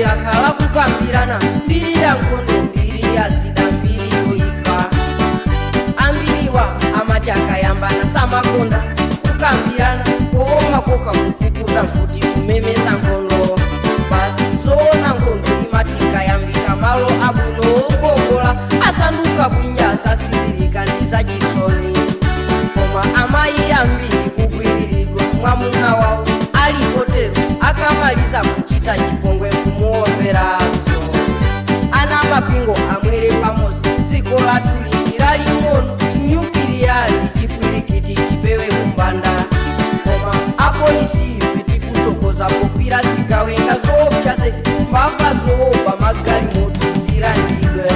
Ambiri akhala kukambirana mbiri ya nkhondo, mbiri ya zida, mbiri yoipa. Ambiriwa amati akayambana samakonda kukambirana, koma koka kupukuta mfuti kumemeza nkhondo basi. Zoona, nkhondo imati ikayambika, malo abwino okongola asanduka bwinja, asasiririka ndi zachisoni. Koma amayi ambiri kugwiriridwa mwamuna wawo alipotero, akamaliza kuchita chipongwe kumuomberaso. Ana mapingo amwere pamodzi, dziko lathu lili laling'ono, nyukiliya ndi chipwirikiti chipewe kumbanda. Koma apolisi, ife tikuthokoza pogwira zigawenga zoopsa zedi, mbava zooba magalimoto zilangidwe.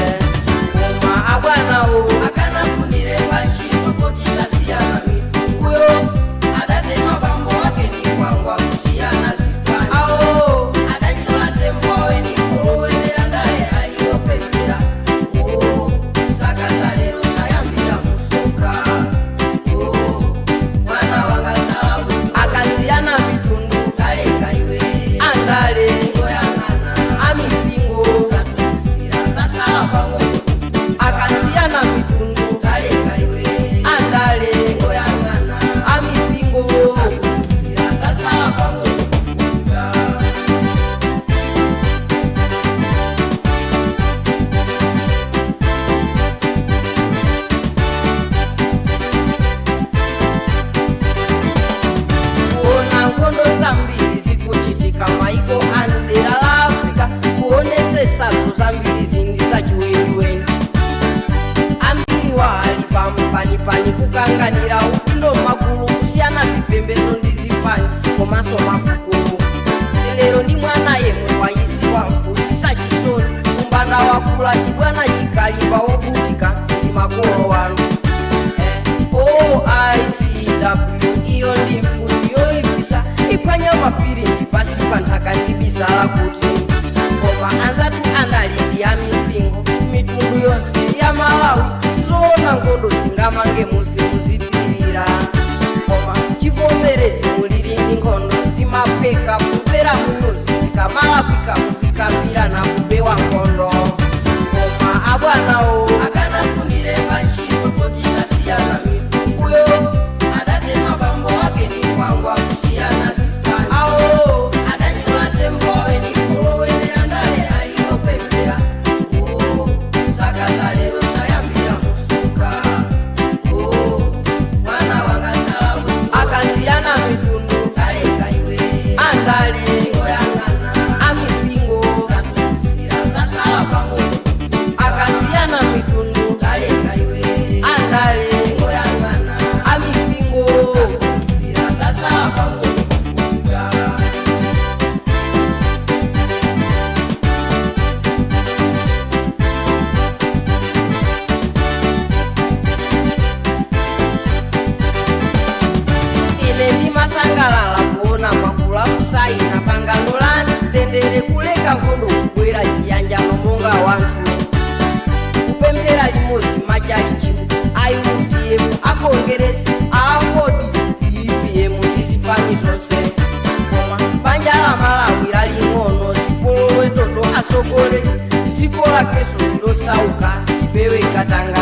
Koma abwanawo akanafunire pantchito poti tasiyana mitunduyo, adatema bambo wake ni kwangwa kusiyana zipani. Awo adanyola tembo awe ni kulowerera ndale aliyopepera. O zaka za lero tayambira musoka. O mwana wanga salabu. Akasiyana mitundu, taleka iwe, andale ngoyang'ana, amipingo zatukusira zasala pang'ono. Akasiyana mitundu, taleka iwe, andale ngoyang'ana, amipingo zatukusira zasala pang'ono. Kuona nkhondo zambiri zikuchitika maiko andera la Africa, kuonesesazo zambiri zindi zachiweniweni. Ambiri wali pampanipani kukanganira upindo magulu, kusiyana zipembezo ndi zipani komanso mafuko. Lero ndi mwana yemwe wayisiwa mfuti, zachisoni. Umbanda wakula, chibwana chikalimba, wovutika ndi makolo wanu. OICW iyo ndi mfuti yoipisa, iphwanya mapiri ndi pasi pa nthaka ndi bisala kuti. Koma anzathu andali ndi amipingo, mitundu yonse ya Malawi, zoona nkhondo zingamange muzi muzipirira. Koma chivomerezi mulili ndi nkhondo zimapheka kumvera munyuzi, zikamalakwika muzikambirana kupewa nkhondo. Koma abwanawo akanafunire pantchito poti tasiyana mitunduyo, adatema bambo wake ni kwangwa kusiyana zipani. Awo adanyola tembo awe ni kulowerera ndale aliyopepera. O zaka za lero tayambira musuka. O mwana wanga salabu. Akasiyana mitundu, taleka iwe, andale ngoyang'ana, amipingo zatukusira zasala pang'ono. Akasiyana mitundu, taleka iwe, andale ngoyang'ana, amipingo zatukusira zasala pang'ono. Ine ndimasangalala kuona makulu akusayina pangano la mtendere, kuleka nkhondo, kubwera chiyanjano monga wanthu, kupemphera limodzi machalichimu, a UDF, akongeresi, aAFORD, UPM ndi zipani zonse. Koma banja la Malawi laling'ono, zipolowe toto asogoleri, dziko lakeso ndilosauka, tipewe katanga.